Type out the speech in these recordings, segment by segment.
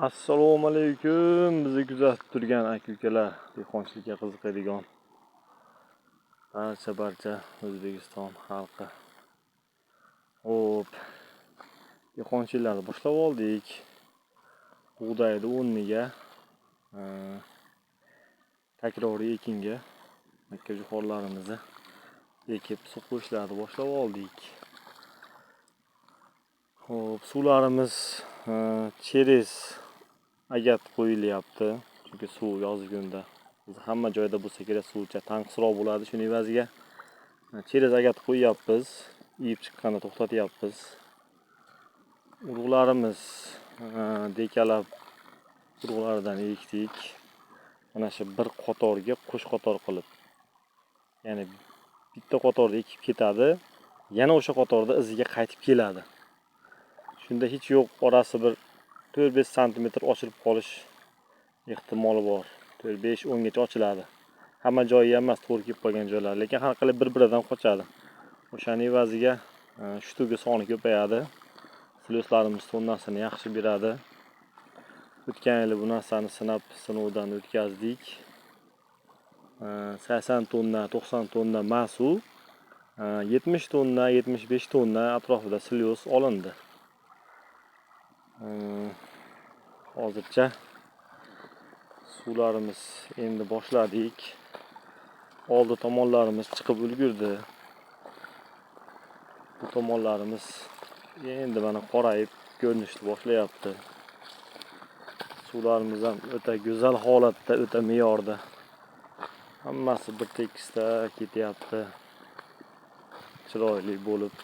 Assalomu alaykum, bizni kuzatib turgan aka-ukalar, dehqonchilikka qiziqadigan barcha O'zbekiston xalqi. Xo'p, dehqonchiliklarni boshlab oldik. Bug'doyni o'rniga takroriy ekinga makkajo'xorilarimizni ekib suv qo'yishlarni boshlab oldik. Xo'p, suvlarimiz через agat qo'yilyapti, chunki suv yozgi kunda hamma joyda bo'lsa kerak, suvcha tanqisroq bo'ladi. Shuning evaziga через agat qo'yyapmiz, iyib chiqqanda to'xtatyapmiz. Urug'larimiz dekalab urug'laridan ekdik. Mana shu bir qatorga qo'sh qator qilib, ya'ni bitta qatorda ekib ketadi, yana o'sha qatorda iziga qaytib keladi. Shunda hech yo'q orasi bir 4-5 santimetr ochilib qolish ehtimoli bor. 4-5-10 gacha ochiladi. Hamma joyi emas, to'g'ri kelib qolgan joylar, lekin har qalay bir-biridan qochadi. O'shaning evaziga shtugi soni ko'payadi. Silyoslarimiz tonnasini yaxshi beradi. O'tgan yili bu narsani sinab sinovdan o'tkazdik. 80 tonna, 90 tonna masu, 70 tonna, 75 tonna atrofida silyos olindi. Hozircha suvlarimiz endi boshladik. Oldi tomonlarimiz chiqib ulgurdi. Bu tomonlarimiz endi mana qorayib ko'rinishni boshlayapti. Suvlarimiz ham o'ta go'zal holatda, o'ta me'yorda. Hammasi bir tekisda ketyapti. Chiroyli bo'lib.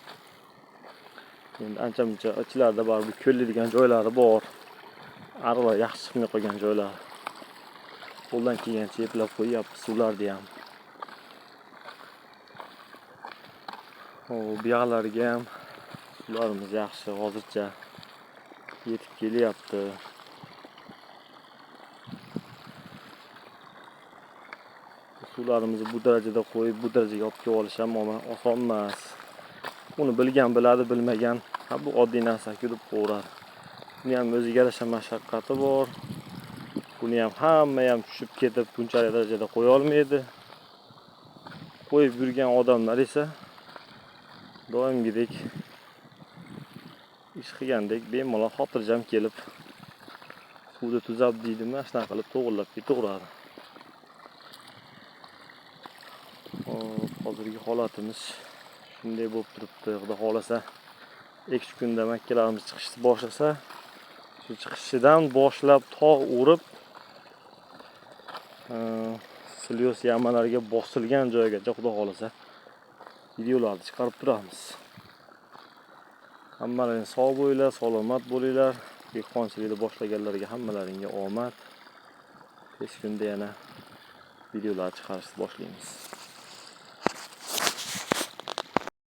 Endi ancha-muncha ichlarida baribir ko'llaydigan joylari bor. Ariqlar yaxshi chiqmay qolgan joylar. Qo'ldan kelgancha eplab qo'yyapmiz suvlarni ham. Xo'p, bu yoqlarga ham suvlarimiz yaxshi hozircha yetib kelyapti. Suvlarimizni bu darajada qo'yib, bu darajaga olib kelib olish ham oson emas. Uni bilgan biladi, bilmagan ha bu oddiy narsa deb qo'yadi. Buni ham o'ziga yarasha mashaqqati bor. Buni ham hamma ham tushib ketib bunchalik darajada qo'ya olmaydi. Qo'yib yurgan odamlar esa doimgidek ish qilgandek bemalol xotirjam kelib suvni tuzab deydimi, shunaqa qilib to'g'rilab ketaveradi. Xo'p, hozirgi holatimiz shunday bo'lib turibdi. Xudo xolasa 2 kunda makkalarimiz chiqishni boshlasa, shu chiqishidan boshlab tog' urib, silyos yamalarga bosilgan joygacha Xudo xolasa videolarni chiqarib turamiz. Hammalaring sog' bo'linglar, salomat bo'linglar. Dehqonchilikni boshlaganlarga hammalaringga omad. Tez kunda yana videolar chiqarishni boshlaymiz.